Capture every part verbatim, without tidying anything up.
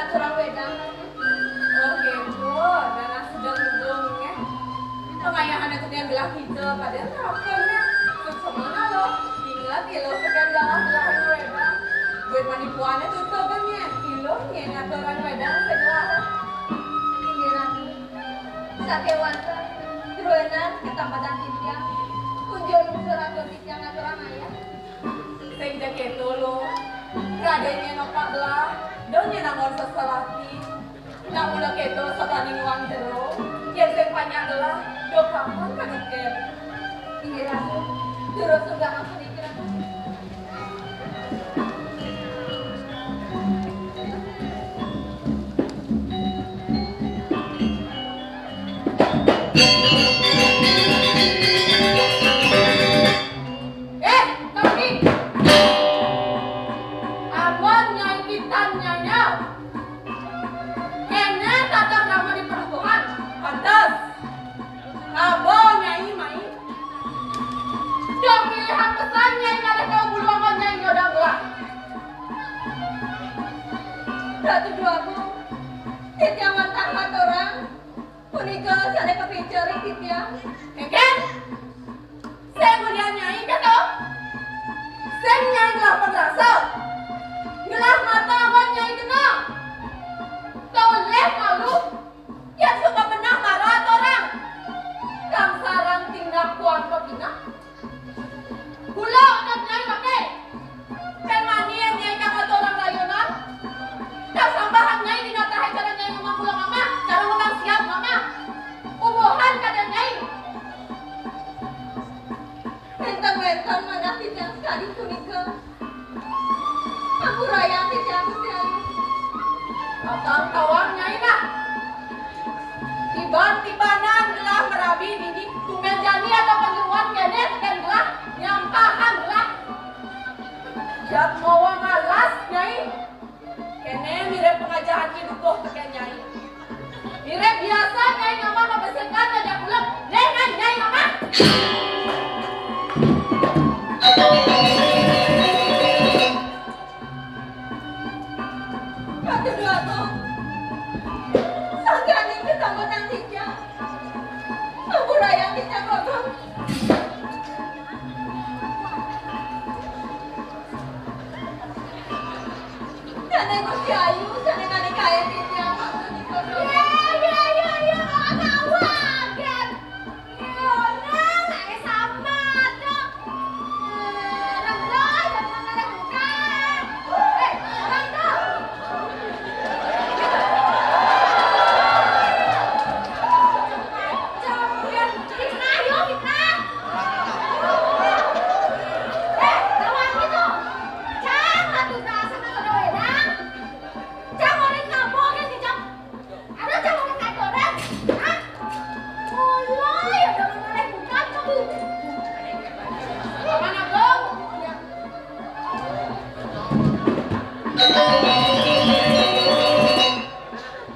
Aturang wedang. Oh, gitu. Darah sedang gedung, ya. Pengayahan itu yang gelah hijau, padahal neroknya. Sukses mana lo? Ingat, ilo tekan galah gelah wedang. Buat panipuannya tutup, kan, ya? Ilo, ya, ngaturan wedang segelah. Inggih, Ratu. Sakéwanten, druénan ketampatan titiang. Kunjung lungsur atur titiang aturang ayah. Sing ja kéto lo. Radénné nopak belah, donya nangon seselaki. Nak mula kéto sabani nuang jero, yén sing panjak gelah, do kapan kadukén. Inggih Ratu, durus unggah ampun inggih Ratu. Eh, kami. Amun Nyai Kitan nyanyau. Kéné tata krama di padukuhan. Pantes. Abo Nyai mai. Dong pilihan pesan Nyai ngalih kau bulu amat Nyai nyodang gelah. Ratu Dwagung, titiang wantah maturang, punika sané kapica ring titiang. Kéngkén? Sing ulian Nyai kéto? Sing Nyai ngelah pangrasa? Ngelah mata awan Nyai kena? Tolih malu, yén suba benah mara aturang. Kang sareng tindak kuang pepinah. Gula adat Nyai maké. Kén mani yén Nyai kang aturang rayunan. Kang sambahan Nyai dina tahé cara Nyai ngomong gula mamah, cara ngomong siap mamah. Ubuhan kadén Nyai. Wénten-wénten manah titiang sakadi punika. Ampurayang titiang Gusti Ayu. Abang tawang Nyai nah. Tiban-tibanan gelah marabi dini, tumbén jani atau panyeruan kéné tekén gelah, nyampahang gelah. Jat mawa malas, Nyai. Kéné mirip pangajahan Ki Dukuh tekén Nyai. Mirip biasa Nyai ngamah mabesikan ngajak ulek. Néh, Nyai, Nyai ngamah. Ratu Dwagung, sangganing ketambetan titiang. Ampurayang titiang, Ratu. Sané Gusti Ayu, sané nganikain titiang, maksudipun. Iya, iya, iya, iya, malah kawaget. Iya, nah, eh, sama, Dok. Eh, Rangga, jangan marah, Dok. Eh, Rangga. Macam, ya, fitnah, yo, fitnah. Eh, lawan gitu. Cang, atuh tak sama pada wedang. Cang, orang kampung, ya, si Cang. Ada cang orang kantoran. Hah? Mulai ada mengenai bukan kamu. Mana, Bang?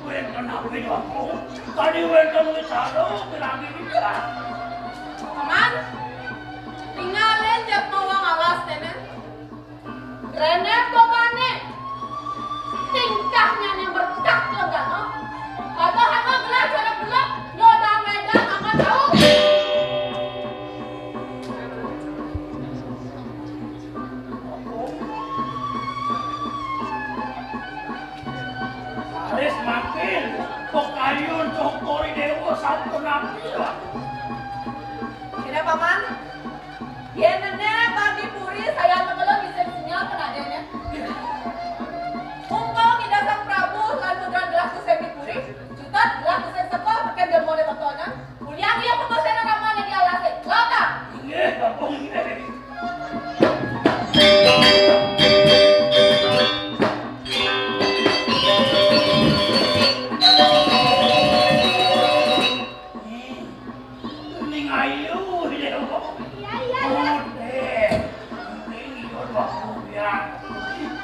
Wénten apa, Bang? Tadi wénten wisata, bilangin kita. Paman, tingalin Jat Mawang alas, ténen. René pemané. Tingkahnya yang berkah lenggano. Atau hama gelah cara pula, lo damai dah hama tahu. Laris makin, pekayun cokori dewa sampun nampil. Kira paman, yén nené bagi puri saya mekelon bisa sinyal penadanya. Mumpung Ida Sang Prabu lan Putra gelah kusén di puri, jutat gelah kusén sekolah pakai demo de bekonan. Ulian iya pemosena ramane di alase. Lota. Inggih, Kakung, inggih. Ning ayu, iya. Iya, iya, iya. Ode. Ning iya, dua puluh ya.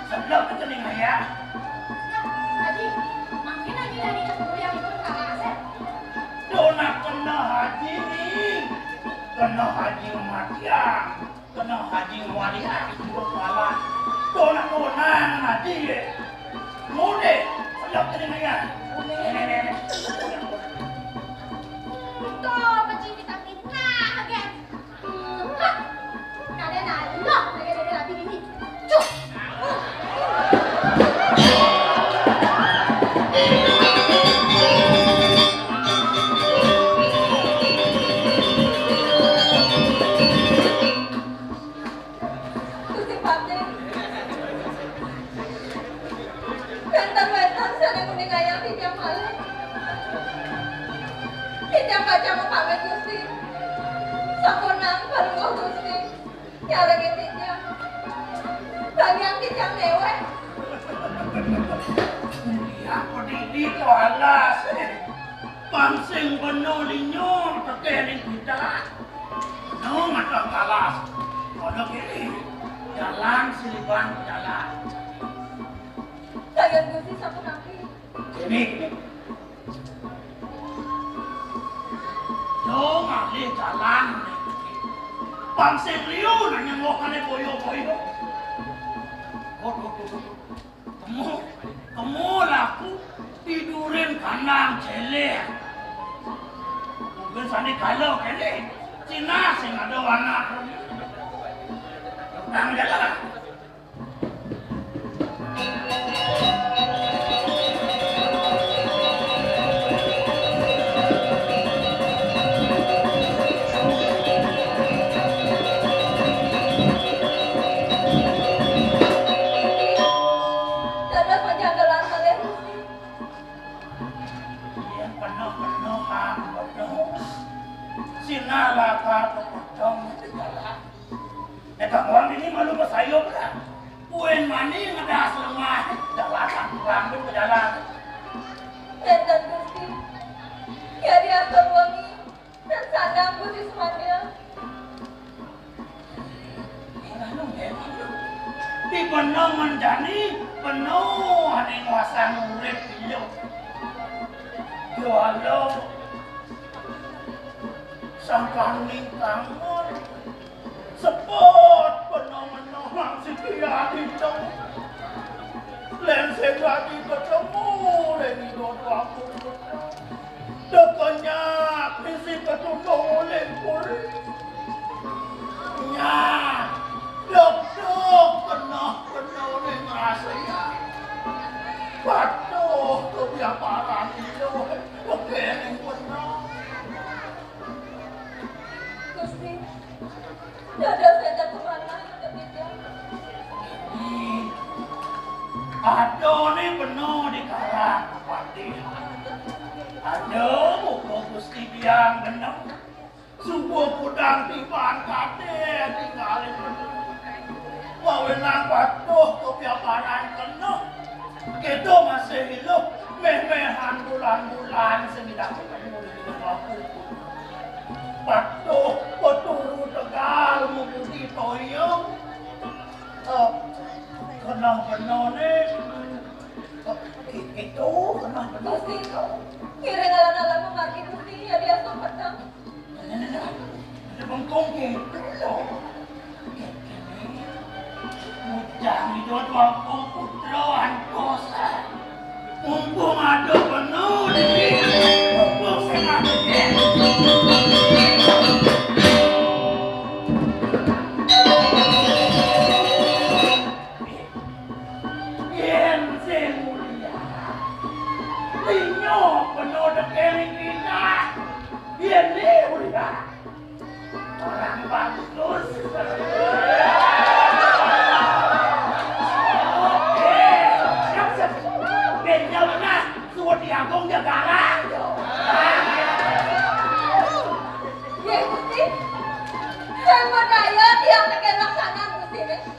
Sedap itu ning ayah. Haji, mangkin lagi dari itu yang itu kalah, Sep. Dona kena haji nih. Kena haji matian. Kena haji walian. Kepala. Dona kena haji. Mudik. Tok, ini maya. Ini, ini, ini. Tuh, pecing kita fitnah, kaget. Hah. Kadén aluh, lagi ada rapi ini. Cuh. Gusti Patih. Wénten-wénten sané nguningayang titiang malih. Titiang pacang mapamit, Gusti. Sampunang palungguh Gusti. Nyarengin titiang. Tamiang titiang néwék. Iya, pedidi to alas. Pang sing beno linyur tekéning kita. Beno ngatah alas. Pada kéné, jalan siliban jalan. Sayan Gusti sapunapi? Kéné, kéné. Yo ngalih jalan. Pang sing liu nanya ngokané boyo-boyo. Waduh, waduh, waduh. Kemu, kemu laku tidurin kandang célék. Mungkin sandi kala kéné. Cina sing ada anak. Utang jalan. Dados pajagalan malih, Gusti. Yén penuh-penuh, ah, penuh. Sinah lakar pepotong di jalan. Nek kawan ini malu masayup lah. Buin mani ngedas lemah. Jalan, kurang pun berjalan. Nénten, Gusti. Yadiastun wengi, tan sandang Gusti Sumandil. Di benang menjani, penuh ané nguasang urip ijo. Jualo sangkaning kangen. Sepot penuh-penuh mang siki adito. Lén sing dadi ketemu, lén ido tuaku. Dekenyap bisi ketuntung uling kulit. Nyak, duk-duk, keneh-keneh ning rasa ya. Patuh kebiaparan iluh, kekéning bener. Gusti, dados énten kemana, Gusti? Ih, ada né beno di karang kepatihan. Ada buku Gusti Biang beno. Subuh kudang tiban kadé tinggalin beno. Mawinan patuh kebiaparan keneh. Kéto masih iluh, méh-méhan bulan-bulan sing idak ketemu di rumah aku. Patuh peturu tegal mubudi toya. Eh, keneh-keneh né. Eh, ki-, kéto, keneh-keneh. Gusti, ngiring alon-alon mamargi Gusti, yadiastun peteng. Nah, nah, nah, nah. Ada bengkong kéto. Ujang itu tuangku putra antosan. Mumpung ada beno di sini, mumpung sing ada. Yén sing mulia, linyo beno dekéning kita. Yén né mulia. Orang bagus. Oke. Siap, siap. Benjol nah, suwun diagung jagalan. Nggih, Gusti. Sing madaya tiang tekén laksanan Gusti niki.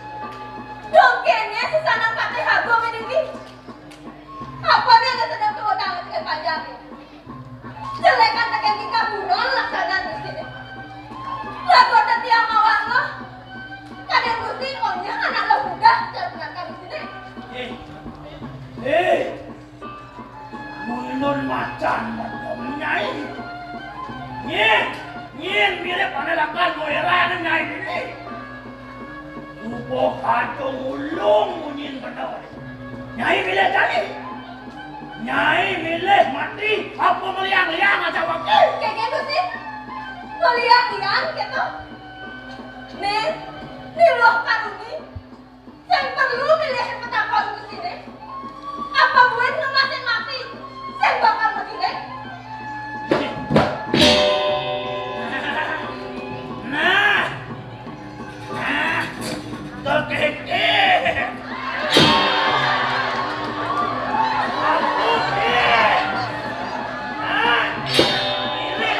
Dong kéné sesanan Patih Agung niki. Apa nih ada sedang tuh tangan tekén panjang nih? Jelekan tekén tingkah buron laksanan Gusti nih. Lagu tetiang mawar loh. Kadén Gusti, onyah anak lo muda, cara penangkal Gusti nih. Eh, eh, Ulun macan macam nyai. Nyén, nyén mirip ané lakar moéran nyai dini. Suba kadung ulung munyin bener. Nyai milih jani. Nyai milih mati apa maliang-liang aja wae? Kéné Gusti. Maliang-liang kéto. Nih, Ni Luh Karuni. Sing perlu milih petaka Gustiné. Apa buin ngemasin mati? Sing bakal begini. Nah, nah, kekeke. Ampun, eh. Nah, ini.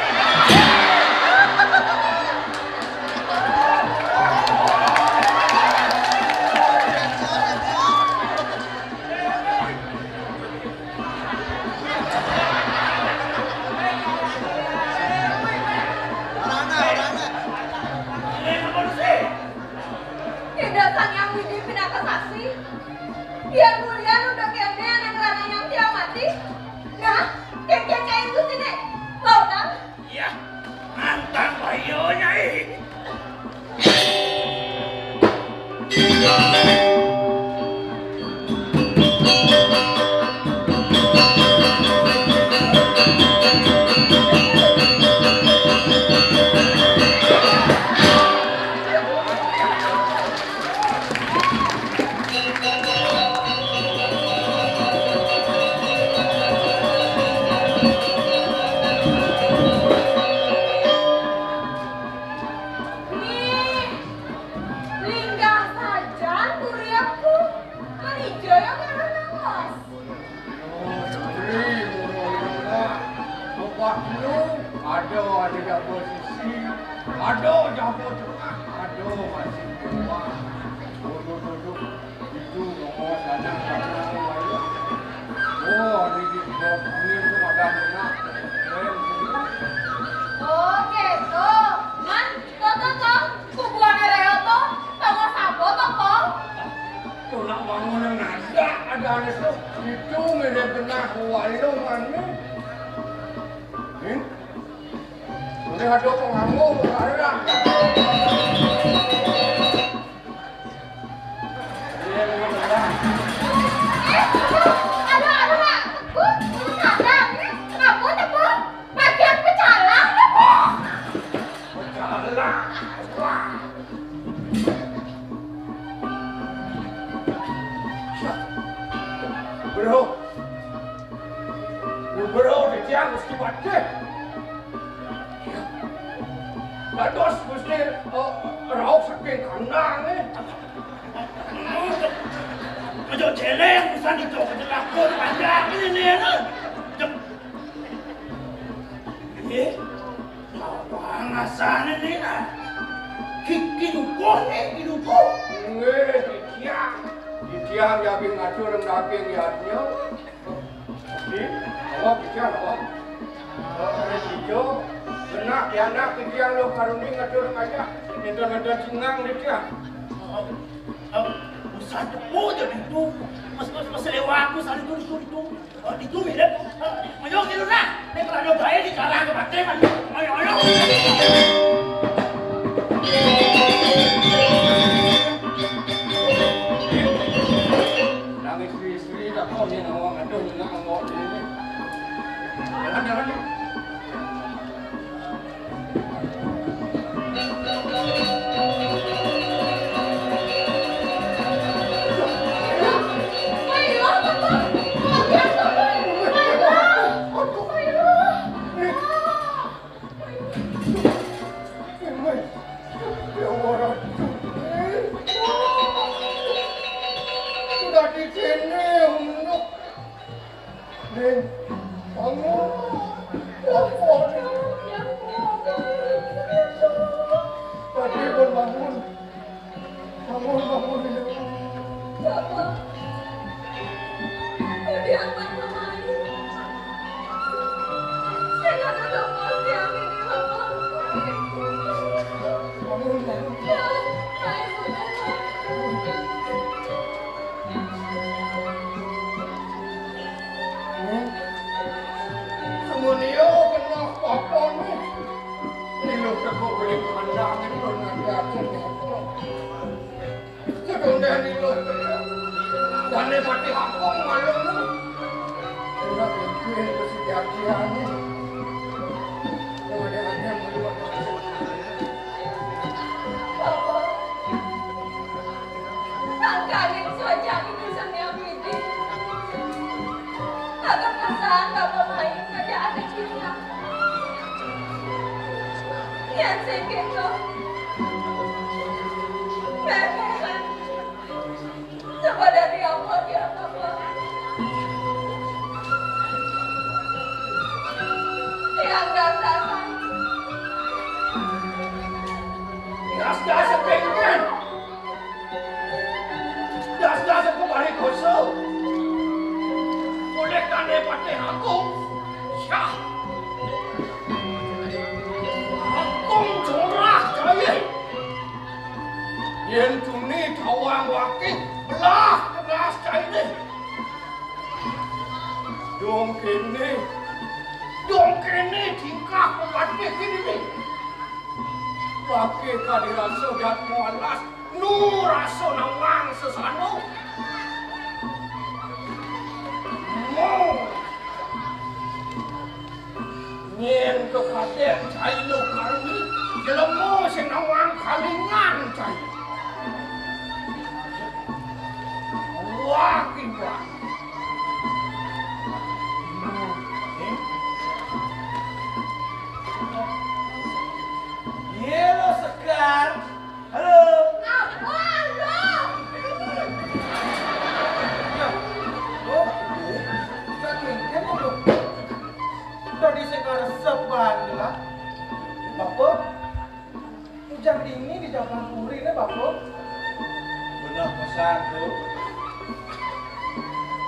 Ida Sang Hyang Widi Pinaka Saksi, yén bulian uda kéné ané ngranayang tiang mati. Nah, kéngkén cair Gustiné. Lautan. Iya, nantang bahaya, Nyai. Nih, linggah sajan kurirengku. Kan ijo ya marah nangos. Ada, ada jaba sisi, ada jaba tengah, ada masih bawah. Duduk, duduk. Itu nomor sana, sana, sana. Oh, ini di blok ini tuh ada anak. Keren, keren. Oh, gitu. Man, to, to, to. Kubuané Réo to, tongos apa to, Pong? Tulak bangunan ada, ada anak tuh. Itu mirip genah warung anu. Nih, udah ada penganggur, ada. Aduh, aduh, aduh, aku sadar nih. Kenapa tuh, Pong? Bagian pecalang tuh, Pong. Pecalang. Wah. Bro. Bro, titiang Gusti Patih. Dados Gusti, eh, rauh saking kandang, eh. Aja céléng pisan itu, aja takut, panjang ini, ini, ini. Eh, apa ngasané ini, nah? Ki, ki dukuh nih, ki dukuh. Nggih, titiang. Titiang jagi ngatur daging yadnya. Nih, awak bicara, awak. Awak ada tiga. Benak, ya, anak, tiga lo karuni ngatur aja. Nonton-nonton singang, dia. Aw, aw, usah tepuk je itu. Pas, pas, pas lewat aku, saling tulis itu. Oh, itu mirip. Ayo, gitu dah. Ini kalau ada bayi di cara ke batin, ayo, ayo. Nangis Sri tak kau ni nak orang aduh nak angok ni. Jangan, jangan. Sudah di sini, Unduk. Ning, bangun. Bangun. Tadi pun bangun. Bangun, bangun, Ning. Bapak, tadi apa yang Bapak ini? Saya nggak tahu pasti yang ini, Bapak. Bangun, bangun. Ya, ayo, Bapak. Semuanya kena apa nih? Ini lo teko beli kandang ini lo nanti aja nih. Sedang dari lo. Dan ini mati apa malu lo? Yadnya anu, model-model meliwat. Bapak, sangkaning cuaca ini seni abidi. Akan pesan Bapak main kerja anak kita. Yang sing gitu. Memehan. Coba dari Allah ya Allah. Yang das-dasan. Das-dasan kengken. Das-dasan kemari kosong. Oleh tane patih aku. Syah. Aku curah kaya. Yen tuni tawang wake belah keras caine. Dong kene, dong kene tingkah pepatih kene. Wake kadi rasa jat mualas, nu rasa nawang sesano. Mo. Nyen kekaden caina karmi, jelema sing nawang kalingan cai. Wah, kiwah. Iya lo Sekar. Halo. Apa lo? Ya. Oh, kita kengken lo. Tadi saya karesep bahan lah. Bapak, ujar dini di jaban puri ne, Bapak. Benar pesan tu.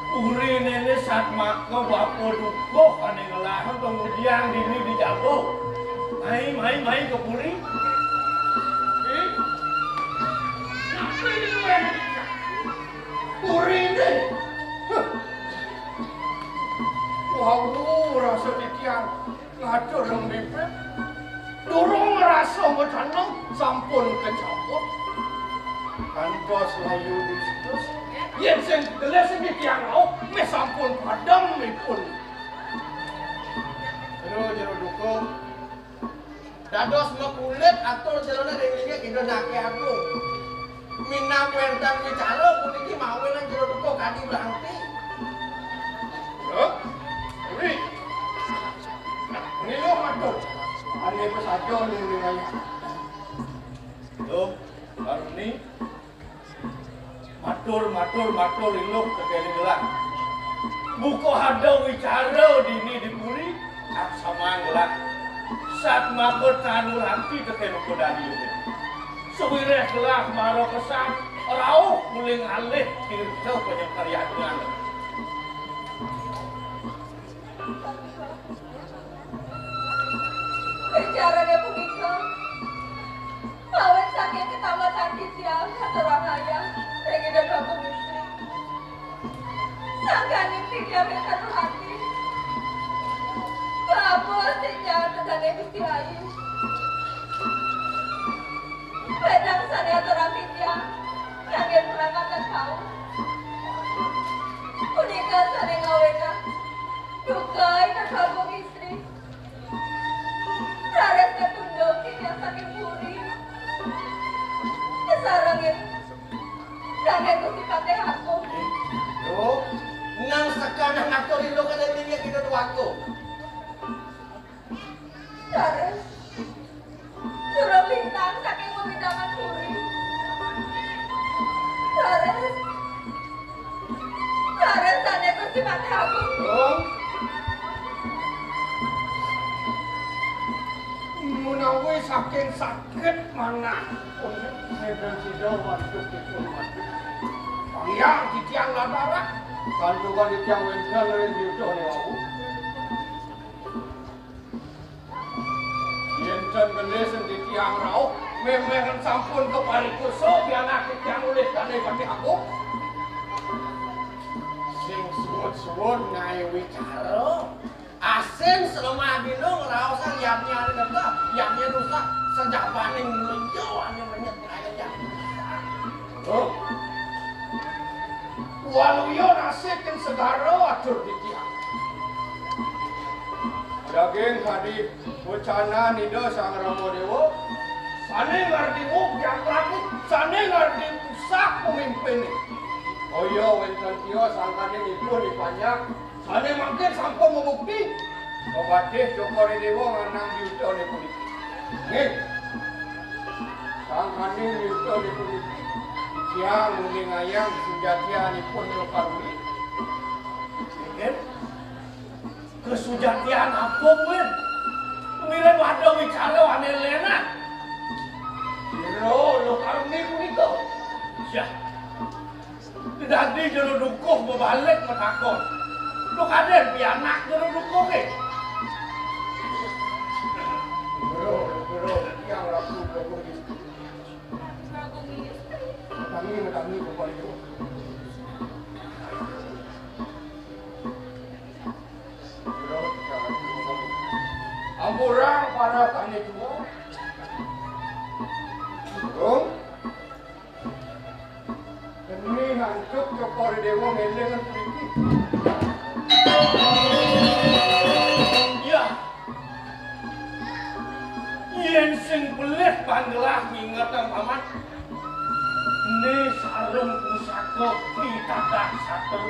Puri nene sat maka bapa dukuh ane ngelah pengujian dini di jago. Mai, mai, mai ke puri. Eh? Napa ini, Wen? Puri ne. Huh. Wau, rasa titiang ngatur lembipe. Durung rasa metaneng sampun kecabut. Kantos layu distus. Yen sing gelis iki tiang rauh, meh sampun padem ipun. Aduh, jero dukung. Dados makulit atur jerone ring linggih Ida Dake Agung. Minab wenten wicara puniki mawinan jero duka kadi branti. Hah? Wi. Ngilu matur. Ane pesaja ning wilayah. Duh, Karuni. Matur, matur, matur, iluh tekening gelah. Buka ada wicara dini di puri, aksamang gelah. Sat maka tanu lanti tekening kodani. Sewireh gelah mara kesan, rauh uling alih tirta penyengkaryatngan. Wicarane punika, awit saking ketamatan titiang katurang ayah ring Ida Prabu Misri. Sangkaning titiang wenten hati, kabus titiang tedane Gusti Ayu. Wedang sane aturang titiang, kangge perangkatan kaum. Punika sane ngawenang duka Ida Prabu Misri. Raris katunduk titiang saking puri. Kasarengin dane Gusti Patih Agung. Duh, nang sekana ngatur iluh kada minyak kita tuaku. Raris. Suruh lintang saking wewidangan puri. Raris. Raris dane Gusti Patih Agung. Oh. Menawi saking saged manah. Sedang sida waduh dipun waduh. Pangyang titiang labarak. Santukan titiang wenten ring yuda niku. Yen ten gendis titiang rauh, memeng sampun keparikusa pianak titiang olih Dane Patih Agung. Sing suwun-suwun ngae wicara. Asin selemah dino ngraosang yadnya ane getah, yadnya rusak, sejabaning mlejo ane menyet ngae yadnya rusak. Oh. Waluya nasib ing segara atur titiang. Daging kadi wecanan Ida Sang Rama Déwa, sané ngardi muh pianak, sané ngardi pusaka pamimpiné. Kaya wénten tios sangkaning ipun I Panjak, sané mangkin sampun mabukti, pabatih Cokor I Déwa nganang yudane puniki. Nggih. Sangkaning yudane puniki, titiang nguningayang sujatianipun Lokaruni. Nggih. Kasujatian apa kuwi? Mireng ada wicara ané lénan. Jero Lokaruni punika. Yah. Dadi jero dukuh bebalik matakon. Lho kadén pianak jero dukuhé. Jero, jero, tiang Ratu Prabu Yus. Tangi, tangi, Bapak Ibu. Ampurang para kami tua. Durung. Demi hancuk Cokor I Déwa ngelingan puniki. Iya. Yén sing pelih panggelah ngingetang paman, né sarung pusaka pitadah satru.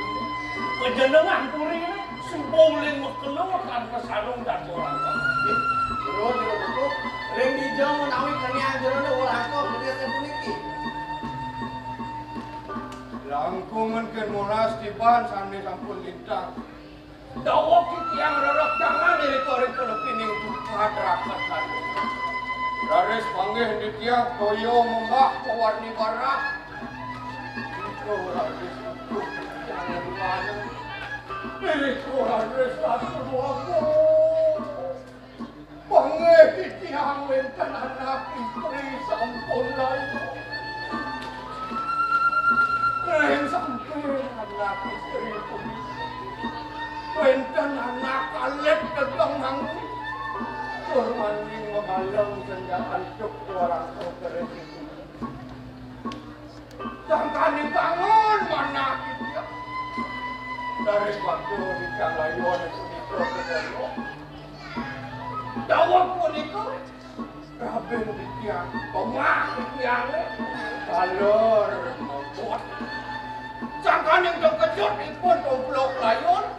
Panjenengan puri suba uling makelo kanthi sarung dan orang. Jero, jero betul. Ring dija menawi keniang jerone ulah kok gedhe puniki. Langkung mengken molas tiban sane sampun lintang. Dawuh titiang rerekcangan irika ring kalepining tukad raksasa. Raris panggih titiang toya munggah pawarni barak. Iko raris utuh titiang ngeluaran. Iko raris atur wagu. Panggih titiang wénten anak istri sampun lair. Ring samping anak istri punika wénten anak alit tegang mangkin. Tur maning mamalem senjak antuk warang keris itu. Sangkaning kangen manah titiang. Dari waktu titiang layon punika kedaya. Dawuh punika, rabin titiang, pemah titiange, taler mobot. Sangkaning terkejut ipun toblok layon,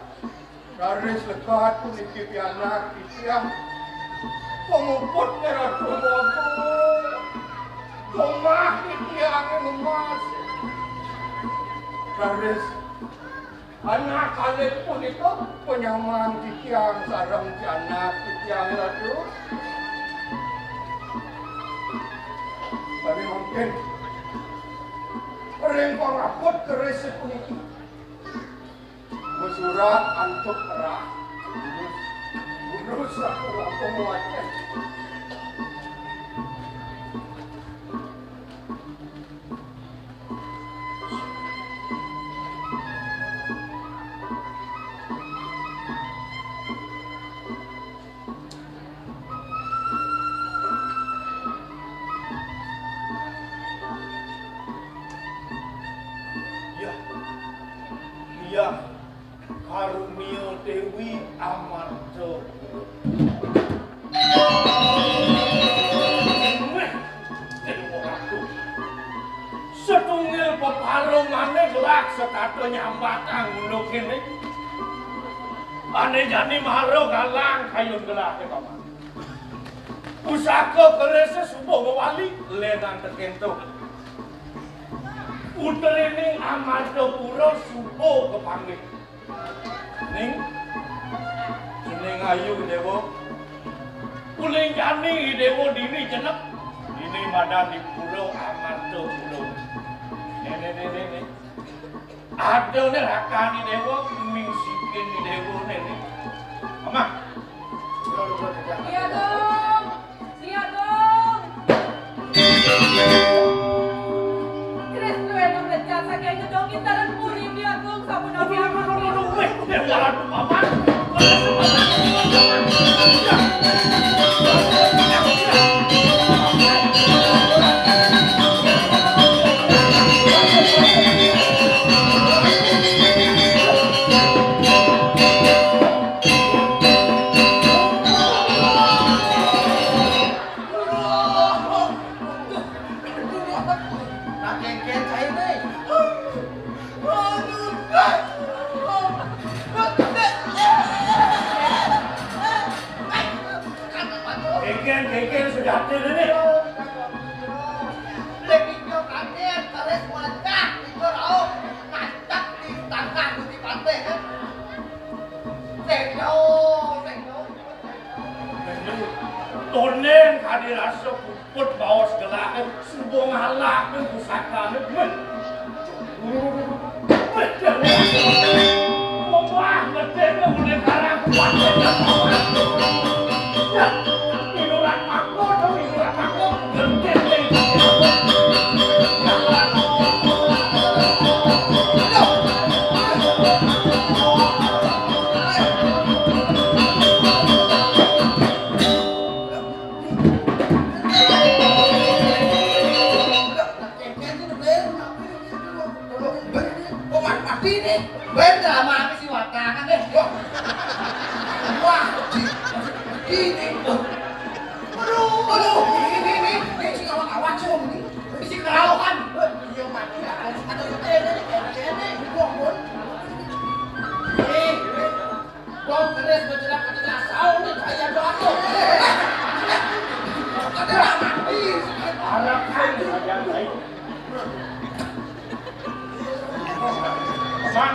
raris lekat puniki pianak titiang. Pemuput Ratu Prabu. Pemah titiange ngemas. Raris anak alit punika panyaman titiang sareng pianak titiang Ratu. Sane mangkin ring pangaput keris puniki. Masurat antuk kerah. Guru seraku-raku muatnya. Yah, yah, karunia Dewi Amarta. Meh, Dewa Ratu. Setunggal peparungane gelah setata nyambatang ngono kene. Ane jani mara galang kayun gelahke, Paman. Pusaka kerese subuh mewali, lenan tekento. Putrining Amartapura subuh kepanggih. Ning, jeneng ayu, Dewa. Uling jani, Dewa, dini jeneng. Dini madan di Pura Amartapura. Nenek, nenek, nenek. Ada ne rakani Dewa, ming sikin ni Dewa ne ni. Amah. Iya, Dong. Iya, Dong. Kris luwih enam belas jasa kayak gedong intaran puri, iya, Dong. Sampun. Aduh, aduh, aduh, aduh, aduh, weh. Aduh, Paman. Hadir ini. Lek ijo kaget, terus meledak, ijo rauh, nancap di tangkang Gusti Patih, kan? Sing jauh, sing jauh. Toning kadi rasa puput baos gelahe, suba ngalahe pusakane, men. Wah, ngetene udah karang kuat. Ya, inuran aku, dong, inuran aku. Ngetene. Kok mati, mati nih? Ben, drama apa sih, watangan deh? Wah. Wah, di, di ini. Aduh, aduh, ini, ini, ini, ini, si kawan-kawan, si ini. Si kerauhan. Iya, mati lah. Ada yang kene, kene, kene. Gua, gua. Eh, eh. Kongres menjelang menjelang sahur nih, saya doa tuh. Ada mati. Harap saya. Man,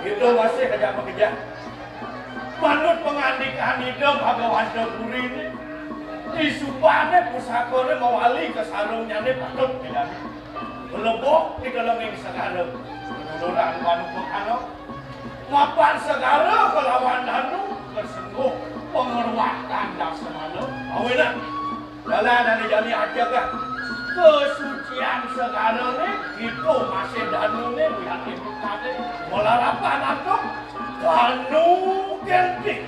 itu masih kejak makejak. Manut pangandikan Ida Bhagawanta Puri ini, disubane pusakane mawali kasarungnyane patut dijani. Mlebur di kelenging segara. Penuluran manuk mekana. Mapan segara kelawan danu kesengguh pengeruatan dasmana. Awinan. Lala dane jani ajegah. Kesucian segarane, kita masih danune, wihatin kade. Malarapan antuk, danu kentik.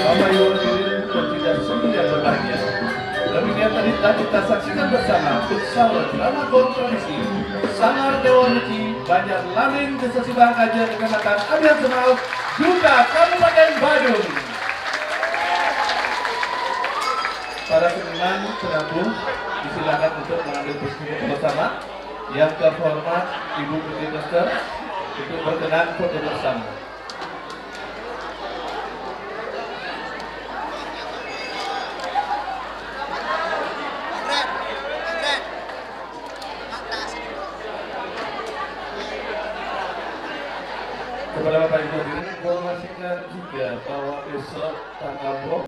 Bapak Ibu hadirin dan tidak sendiri yang berbahagia. Demikian tadi telah kita saksikan bersama futsal drama tradisi Sanggar Dewa Ruci Banjar Lamin, Desa Sibang Aja, Kecamatan Abian Semal, Duga, Kabupaten Badung. Para seniman penabuh disilakan untuk mengambil posisi bersama. Yang terhormat Ibu Putri Kester untuk berkenan foto bersama. Kepada Bapak Ibu hadirin, informasikan juga bahwa besok tanggal dua